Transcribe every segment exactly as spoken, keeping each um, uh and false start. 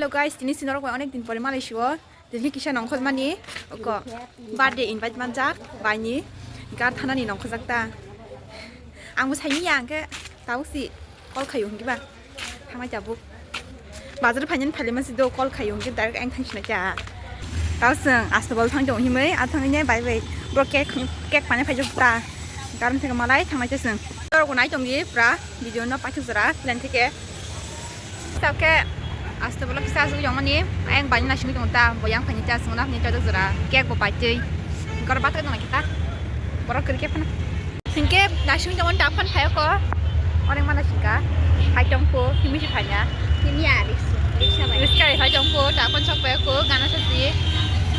Guys, tini sinorok bai onek din pore malai sio. Tini kisa nongkhormani ko birthday invite manjak baini gar thanani nongkhorjak ta. Ang bo saini ya hwnkhe tabuk si call khaio hwnkhe ba. Thangnai tabuk. Bazar phainani phailima si do call khaio hwnkhe direct ang thangsinai kha. Tao swng Astabal thang tong himwi a thangni bai bai bro cake cake paina phaijak ta. Karon theke malai thangnai ta swng. Torok nai tongdi pura video no paithak jora plan theke. Sabke Astabal kisa asuk yongmani ayang bani nasing tong ta boyang phaini ta swng na ni chajak jora cake bo paitwi. Gor bathak nang kita. Borok kiri ke phana. Hingke nasing tong ta phon phayo ko. Onek mana singka. Hai tong ko himi si phanya. Himi ya riksa riksa bai. Riksa ri hai tong ko ta phon sok phayo ko gana sasi.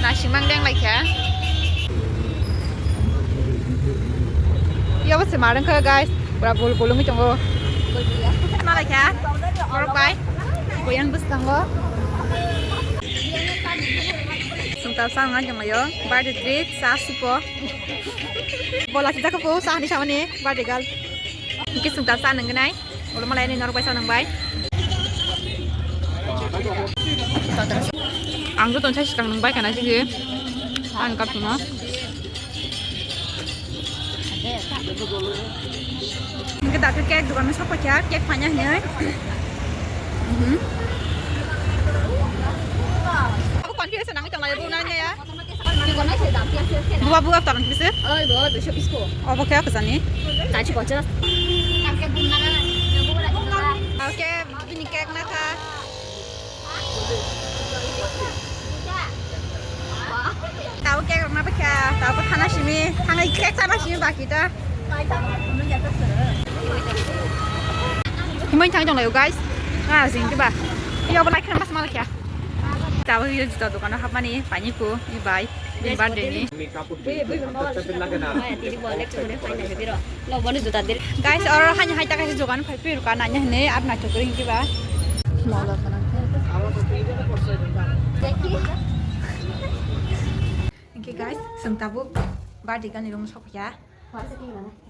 Nasing mang deng lai kha. Yo bose marang kha guys. Pura bul bulung tongo. Bul bul ya. Malai kha. Borok bai. Boyang bus tongo. Sungtal sang ngai jong yo. Birthday treat sa supo. Bola sijak po sa ni samani birthday girl. Hingke sungtal sa nang gnai. Ulo malai ni norok bai sa nang bai. Ang joto sai sikang nang bai kana sigi. Ang kap sima. Hingke dakhe cake dogan no sokpakha cake phanya hinwi. Mhm. Abo configuration nangwi tonglaio bo nanya ya. Buwa buwa torang kisa. Oi bo duiso bisko. Obo khe apa jani? Tachi pochas. Oke, bini cake na kha. Tao cake rok na bakha, tao ko thana simi, thangwi cake chana simi baki ta. Himoi thang tonglaio guys. Ah, jing kiba. Iyo bo like khana mas mal kya. Tao iyo juta dokan hapmani pani ko, i bai. Bini birthday ni. Guys, oro hani hai ta kaisa dogan phai phi ruka nanya hene ap na chukri hinki ba. Hingke guys, sung tabuk birthday gani room sok ya.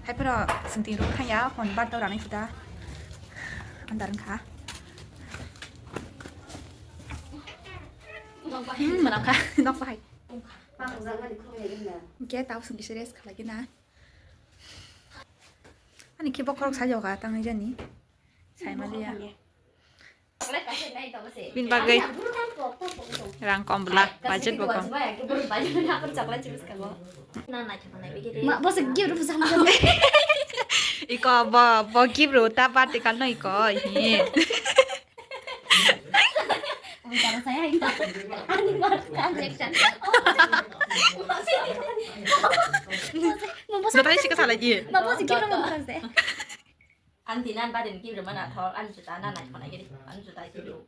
Hai pero sung tin room thang ya, hon birthday rani kita. Andar kha. Hmm, mana kha, nok bahai. Hingke tao sung kisa rest khalai na. Ani khe bokhorok sayo kha tangwi jani. Sai maliya. Bin bagwi rang kom bla, budget bo kom. Ma, bosa gift rw bwsa hamjak. Iko bo, bo gift rw ta birthday kal no iko, hi. Ani mar transaction. Jotai sika salai di. Ma, bosa gift rw bwsa. Ang tini ani birthday ni gift rwmani athok, ani juta na nai khonai gini, ani juta se rw.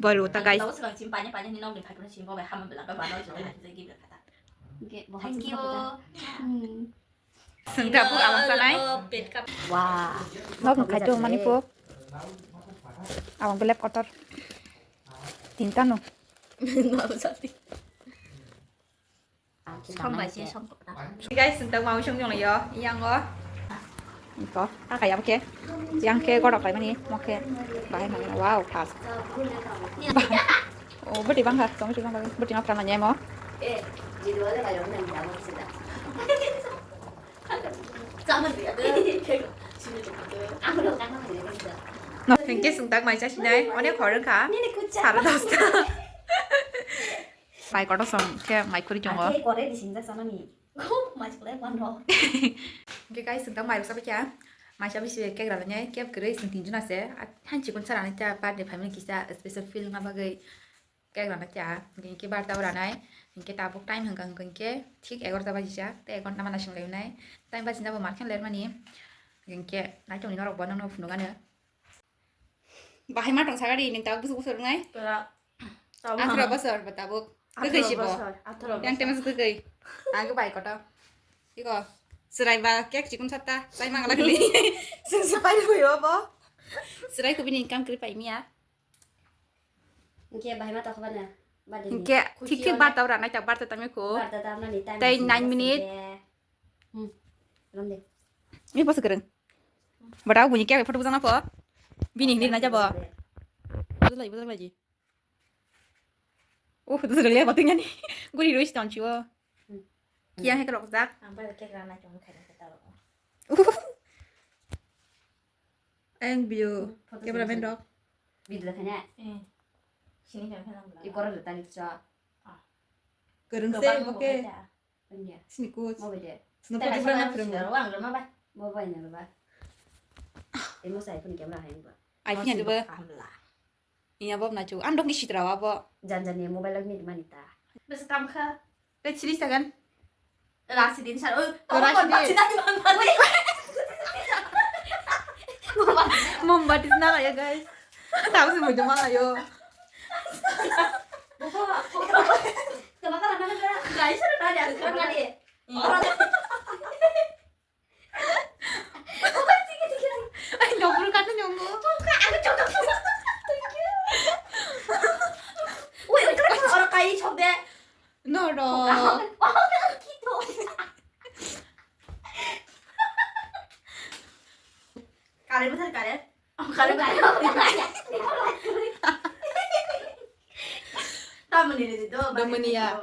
Boi rw ta guys. Tau swkang sim panya panya ni nokni phaiphuru sim bo bai hama bela ba bano juta ni gift rwkha ta. Thank you. Hmm. Sengkha puk awang sanai. Wah. Nok khai tu mani puk. Awang belep kotor. Tinta no. Mau sati. Som bai se som kopra. Guys, sengtak mau song jong yo, yang o. Iko, ta kaya ke. Yang ke godok lai mani, mo ke. Bahai mani, wow, pas. Oh, beti bang ha, tong sing bang, beti nok tang nanya mo. No, hingke sengtak mai cha sinai, onek hor wngkha. Sare dosta. Pai kotor song khe mai khuri tongo. Ake kore di singjak sanani. Mai chwlai panro. Hingke guys, sengtak mai rok sabai kha. Mai sabai se cake ralanya, cake kwrwi seng tinjuna se. Hanchi kun sarani ta birthday family kisa special feel wngna bagwi cake rana kha. Hingke bar tau ranai. Hingke tabuk time hingka hingke thik egarota baji sa. Te egarota mana sing lai nai. Time baji na bo markhen ler mani. Hingke naitok ni norok bo nang no phunuk ano. Bahai ma tong sagari ning tabuk busuk busuk nai. Atharo bosor ba tabuk. Kwkhwi si bo. Yang temes kwkhwi. Ang bai koto. Iko. Serai ba cake chikun satta. Sai mangala kali. Sing sepai bo yo bo. Serai ko bini income kri pai miya. Hingke bahai ma tokho bana. Hingke thik thik bar tau ranai tak bar ta tami ko. Tei nine minute. Hmm. Ronde. Ini pose kereng. Bada aku bunyi cake photo bujang apa? Bini hindi na jabo. Bujang lagi, bujang lagi. Photo rwle bo twi nani. Guri rwi ston chiwo. Hmm. Kiya he rok jak. Ang bai kek rana chong khai khe talo. Ang bio. Photo cameraman sini rok. Video khaina. Eh. Sini khaina bla. Ikor le tali cha. Ah. Kereng se bo khe. Sini coach. Mo bede. Sini coach bla na phrwng. Wang lo ma ba. Mo bai na lo ba. Emo sai pun camera hai ba. Ai phi na lo ba. Amla. Iya bob na chu. Ang dok ni sitra wa bo. Jan jan ni mobile log ni mani ta. Bes kam kha. Te chiri sagan. Rasi din sar. Oh, Rasi din. Mombati sna ya guys. Tahu sih mau cuma ayo. Coba kalau mana guys, ada ada ada. Ai, nokbur kata nyongo. Woi, woi, kata orang kai sok de. No, no. Kare betul kare. Kare kare. Tamani ni do. Domani ya.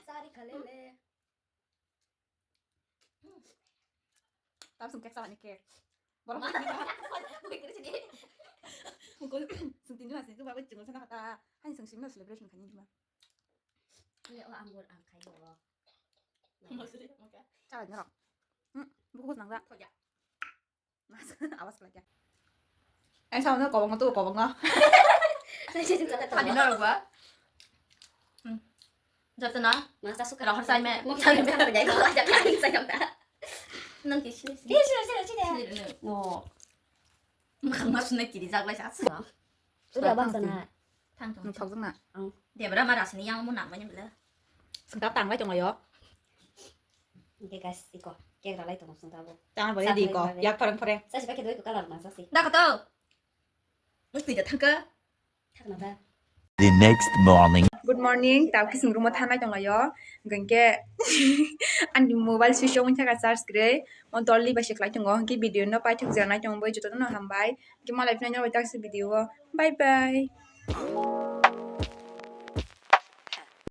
Sari khalele. Tam sung kek sani kek. Borok ma. Sung tin juna sini tu bawa jengol sana kata. Hai sung sini celebration kani juma. Iya, oh, anggur ang kayo. Maksudnya, oke. Cara nyerok. Hmm, buku nang dak. Kau ya. Awas lagi. Eh, sama tu kobong tu kobong ah. Tadi nol gua. Hmm. Jatuh na? Masa suka. Rahar sai me. Mau cari me. Kerja itu aja kan saya tak. Nanti sini sini. Iya, sini sini sini. Sini dulu. Oh. Makan mas nak kiri jaga saya sih. Udah bang sana. Thang thang. Nung thokjak na. Ang. Debra ma rasini yang mo nang manya bela. Sengkap tang lai tong yo. Oke guys, iko. Kek ralai tong sengkap bo. Tang bo di ko. Yak parang parang. Sa sipa ke doi ko kalar ma sa si. Da ko to. Mesti ja thang ka. Thang na da. The next morning. Good morning. Tau kisung rumo thanai tong yo. Gengke. Ani mobile switch on thaka charge kre. Mo dolly ba seklai tongo. Hingke video no paithak janai tong bo joto no hambai. Hingke malai phina nyabai taksi video o. Bye bye.